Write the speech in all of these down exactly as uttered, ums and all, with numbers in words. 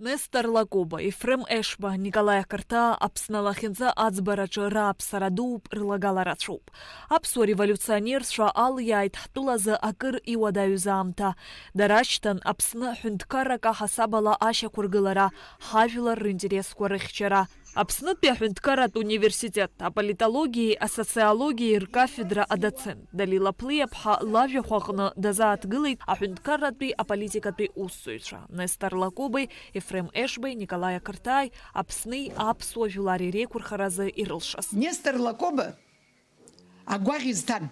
Нестор Лакоба, Ефрем Ешба, Николаи Ақырҭаа Аԥсны алахьынҵа аӡбараҿы рааԥсара дууп, рлагала рацәоуп. Аԥсуа револиуционерцәа алиааит ҳтәылазы акыр иуадаҩыз аамҭа. Дара ашьҭан Аԥсны ҳәынҭқаррак аҳасабала ашьақәыргылара, ҳажәлар ринтересқәа рыхьчара. Аԥснытәи аҳәынҭқарратә университет аполитологиеи асоциологиеи ркафедра адоцент Далила Плиаԥҳа лажәахә аҟны дазааҭгылеит аҳәынҭқарратәи аполитикатәи усзуҩцәа Нестор Лакобеи Ефрем Ешбеи, Николаи Ақырҭааи Аԥсни аԥсуа жәлари реиқәырхаразы ирылшаз. Нестор Лакоба агәаӷь изҭан.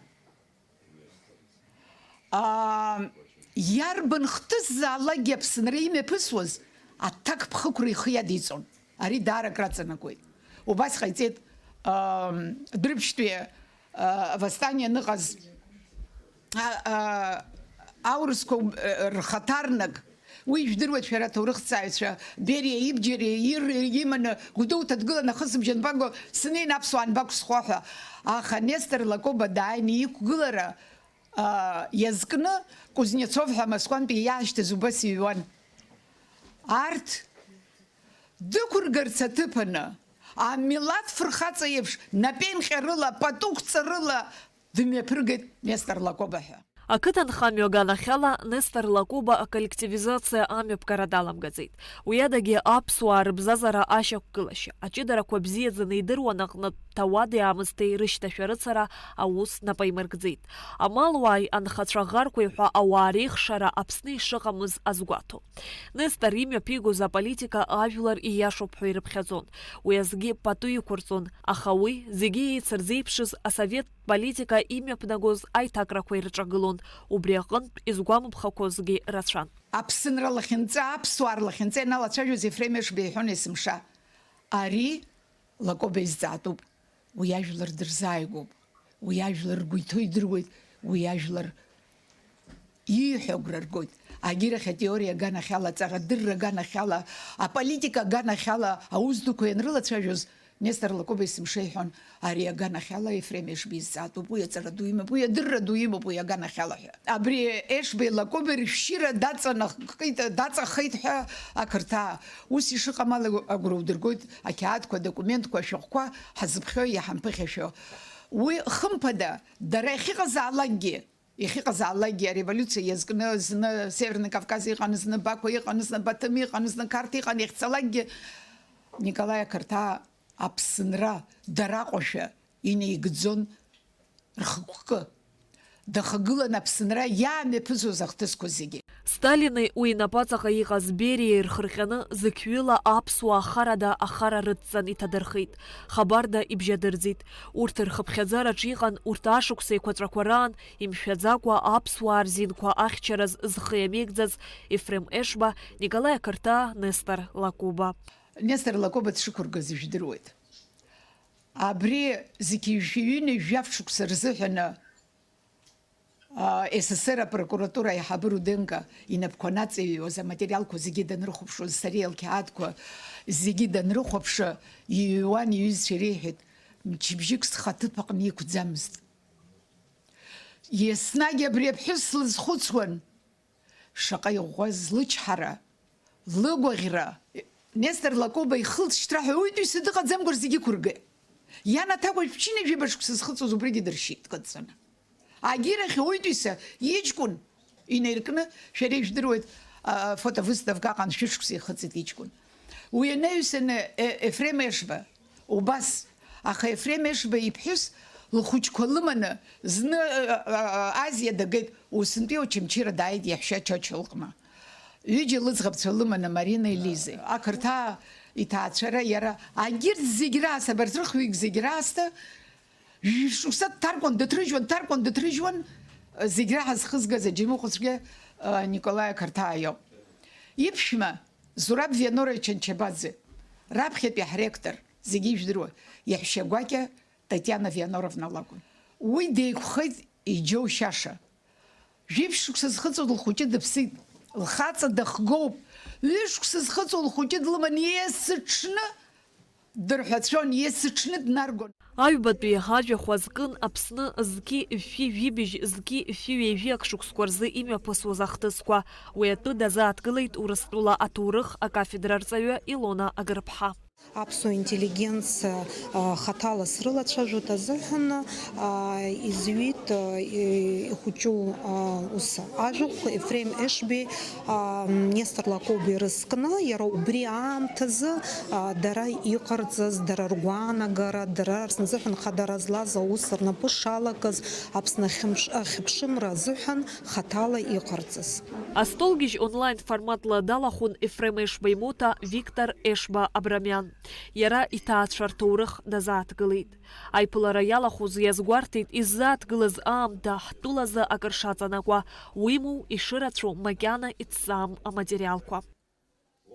Аа, иарбан хҭысзаалакгьы Аԥсынра имҩаԥысуаз аҭакԥхықәра ихы иадиҵон. Ари даара акраҵанакуеит. Убас ҟаиҵеит, аа, Дәрыԥшьтәи, аа, авостание аныҟаз, а, а, аурысқәа, э, рхаҭарнак, уи ижәдыруеит шәара аҭоурыхҭҵааҩцәа, Бериа ибџьари ир иманы Гәдоуҭа дгылан, ахысыбжь анбаго, снеин аԥсуаа анбақәсхо ҳәа. Аха Нестор Лакоба дааины иқәгылара, а, иазкны Кузнецов ҳәа Москвантәи иаашьҭыз убас иҩуан. Арҭ дықәыргарц аҭыԥаны, амилаҭ фырхаҵа еиԥш, напеинҟьарыла, пату қәҵарыла дымҩаԥыргеит Нестор Лакоба ҳәа. Ақыҭанхамҩа аганахьала Нестор Лакоба аколлективизациа амҩаԥгара даламгаӡеит. Уи адагьы аԥсуаа рыбзазара ашьақәгылашьа, аҷыдарақәа бзиаӡаны идыруан аҟнытә ҭауади-аамысҭеи рышьҭашәарыцара аус напаимыркӡеит. Амалуааи анхацәа ӷарқәеи ҳәа ауаа реихшара Аԥсны ишыҟамыз азгәаҭо. Нестор имҩаԥигоз аполитика ажәлар ииашоуп ҳәа ирыԥхьаӡон. Уи азгьы пату иқәырҵон, аха уи, зегьы еицырзеиԥшыз асовет политика имҩаԥнагоз аиҭакрақәа ирҿагылон, убри аҟынтә изгәамԥхақәозгьы рацәан. Аԥсынра лахьынҵа, аԥсуаа рлахьынҵа ианалацәажәоз Ефрем Ешба иҳәон есымша, ари Лакоба изҵаатәуп, уи ажәлар дырзааигәоуп, уи ажәлар ргәы иҭоу идыруеит, уи ажәлар ииҳәо агәра ргоит. Агьырахь атеориа аганахьала, аҵарадырра аганахьала, аполитика аганахьала аус дуқәа ианрылацәажәоз, Нестор Лакоба есымша иҳәон, ари аганахьала Ефрем Ешба изҵаатәуп, уи аҵара ду имоуп, уи адырра ду имоуп уи аганахьала ҳәа. Абри Ешбеи Лакобеи ршәшьыра даҵанаххеит, даҵахеит ҳәа ақырҭаа. Ус ишыҟам ала агәра удыргоит, ақьаадқәа, адокументқәа, ашәҟәқәа ҳазыԥхьо иаҳамԥыхьашәо. Уи, хымԥада, дара иахьыҟазаалакгьы, иахьыҟазаалакгьы, ареволиуциа иазкны, зны Северный Кавказ иҟан, зны Бақәа иҟан, зны Баҭым иҟан, зны Қарҭ иҟан, иахьцалакгьы Николаи ақырҭаа Аԥсынра дараҟәашәа инеигӡон рхықәкы. Дахагылан Аԥсынра иаамҩаԥысуаз ахҭысқәа зегьы. Сталини уи инапаҵаҟа иҟаз Бериа ирхырҟьаны, зықьҩыла аԥсуаа харада ахара рыдҵан иҭадырхеит, хабарда ибжьадырӡит. Урҭ рхыԥхьаӡараҿ иҟан урҭ ашықәс еиқәаҵәақәа раан имшәаӡакәа аԥсуаа рзинқәа ахьчараз зхы иамеигӡаз Ефрем Ешба, Николаи ақырҭаа Нестор Лакоба. Нестор Лакоба дшықәыргаз ижәдыруеит. Абри зқьи жәшәи ҩынҩажәи жәаф шықәса рзыҳәаны, а, С С С Р апрокуратура аиҳабы Руденко инапқәа наҵаҩуаз аматериалқәа зегьы данрыхәаԥшуаз, сара алқьаадқәа зегьы данрыхәаԥша, иҩуан иҩызцәа иреиҳәеит, мчыбжьык схаҭыԥ аҟны иқәӡамызт. Еснагь абри аԥҳәыс слызхәыцуан. Шаҟа иӷәӷәаз лычҳара, лыгәаӷьра! Нестор Лакоба ихылҵшьҭра ҳәа уаҩытәыҩса дыҟаӡамкәа рзегьы ықәыргеит. Ианаҭ акәажә ԥшьынҩажәи жәаба шықәса зхыҵуаз убригьы дыршьит дкыдҵаны. Агьирахь уаҩытәыҩса иҷкәын инаиркны, шәара ижәдыруеит, а, фотовыставка аҟан шәышықәса ихыҵит иҷкәын. Уи анаҩсаны, Е-, Ефрем Ешба, убас. Аха Ефрем Ешба иԥҳәыс лхәыҷқәа лыманы зны, а, а, а, Азиа дагеит, Усынтәи Очамчыра дааит иаҳәшьа Чочо лҟны. Ҩыџьа лыӡӷабцәа лыманы Маринеи Лизеи. Ақырҭаа иҭаацәара иара, агьырҭ зегь раасҭа, абарҭ рыхҩык зегь раасҭа, шықәса дҭаркуан, дыҭрыжьуан, дҭаркуан, дыҭрыжьуан, зегь раҳа зхызгаз аџьамыхәцәгьа, а, Николаи Ақырҭаа иоуп. Иԥшәма Зураб Вианорович Анчабаӡе, раԥхьатәи ҳректор, зегьы ижәдыруа, иаҳәшьа гәакьа Татиана Вианоровна лакәын. Уи деиқәхеит иџьоушьаша. Жәиԥшь шықәса зхыҵуаз лхәыҷы дыԥсит, лхаҵа дыхгоуп. Ҩышықәса зхыҵуа лхәыҷы длыман есыҽны Дырҳәацәон, есыҽны днаргон. Аҩбатәи ажәахә азкын Аԥсны зқьи фҩи жәибжь, зқьи фҩи ҩажәи ак шықәсқәа рзы имҩаԥысуаз ахҭысқәа. Уи атәы дазааҭгылеит Урыстәыла аҭоурых акафедра арҵаҩы Илона Агырԥҳа. Аԥсуа интеллигенциа хаҭала срылацәажәоит азыҳәан изҩит ихәыҷу ус ажәахә Ефрем Ешбеи, Нестор Лакоба ирызкны, иара убри аамҭазы дара иҟарҵаз, дара ргәаанагара, дара рзыҳәан хадара злаз аус рнапы шалакыз, Аԥсны ахьымш-, ахьыԥшымра азыҳәан хаҭала иҟарҵаз. Астолгьежь онлайн форматла далахәын Ефрем Ешба имоҭа Виктор Ешба Абрамиан. Иара иҭаацәа рҭоурых дазааҭгылеит. Аиԥылара иалахәыз иазгәарҭеит иззааҭгылаз аамҭа ҳтәылазы акыр шаҵанакуа, уимоу ишырацәоу макьана иҭҵаам аматериалқәа.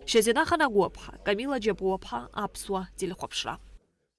Шьазина Ханагәаԥҳа, Камила Џьапуаԥҳа, Аԥсуа телехәаԥшра.